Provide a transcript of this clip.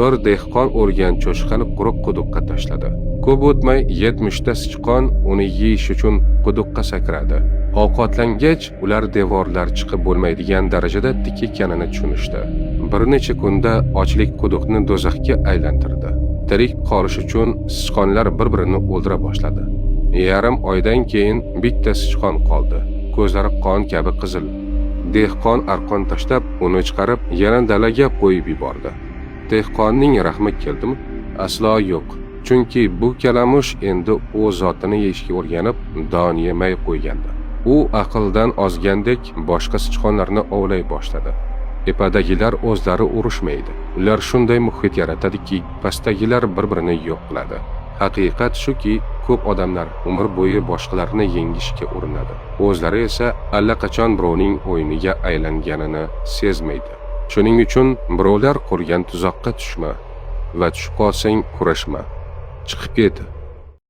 Bir dehqon o'lgan cho'chqani quruq quduqqa tashladi. Ko'p o'tmay 70 ta sichqon uni yeyish uchun quduqqa sakradi. Ovqatlangach, ular devorlar chiqib bo'lmaydigan darajada tik ekanini tushunishdi. Bir necha kunda ochlik quduqni do'zaxga aylantirdi. Tirik qolish uchun sichqonlar bir-birini o'ldira boshladi. Yarim oydan keyin bitta sichqon qoldi. Ko'zlari qon kabi qizil. Dehqon arqon tashlab, uni chiqarib, yana dalaga qo'yib yubordi. Dehqonning rahmi keldimi? Aslo yo'q. Chunki bu kalamush endi o'z zotini yeyishga o'rganib, don yemay qo'ygandi. U aqldan ozgandek boshqa sichqonlarni ovlay boshladi. Tepadagilar o'zlari urushmaydi. Ular shunday muhit yaratadiki, pastdagilar bir-birini yo'q qiladi. Haqiqat shuki, ko'p odamlar umr bo'yi boshqalarni yengishga urinadi. O'zlari esa allaqachon birovning o'yiniga aylanganini sezmaydi. Shuning uchun birovlar qurgan tuzoqqa tushma va tushib qolsang kurashma. Chiqib ket.